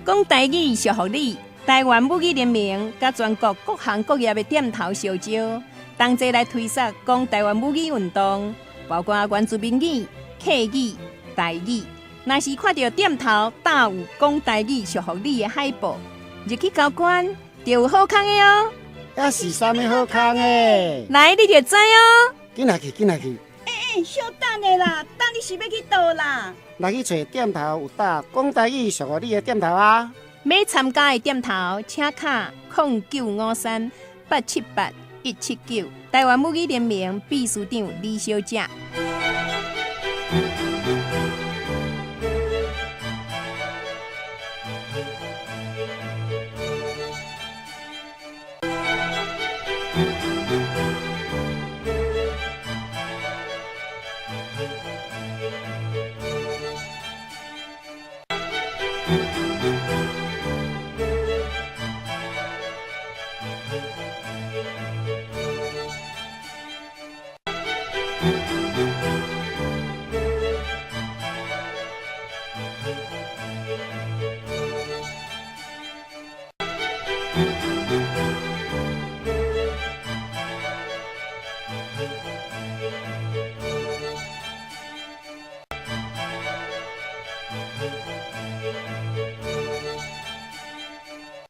講台語祝福你，台灣母語聯盟佮全國各行各業的店頭相招，同齊來推捒講台灣母語運動，包括原住民語、客語、台語。若是看著店頭貼有講台語祝福你的海報，入去交關就有好康的哦。猶是啥物好康的？來，你就知哦。緊來去，緊來去。欸欸，小等下啦，等你是欲去佗啦？來去揣店頭有貼講台語祝福你的店頭啊！欲參加的店頭，請敲0953-878-179。台灣母語聯盟秘書長李小姐。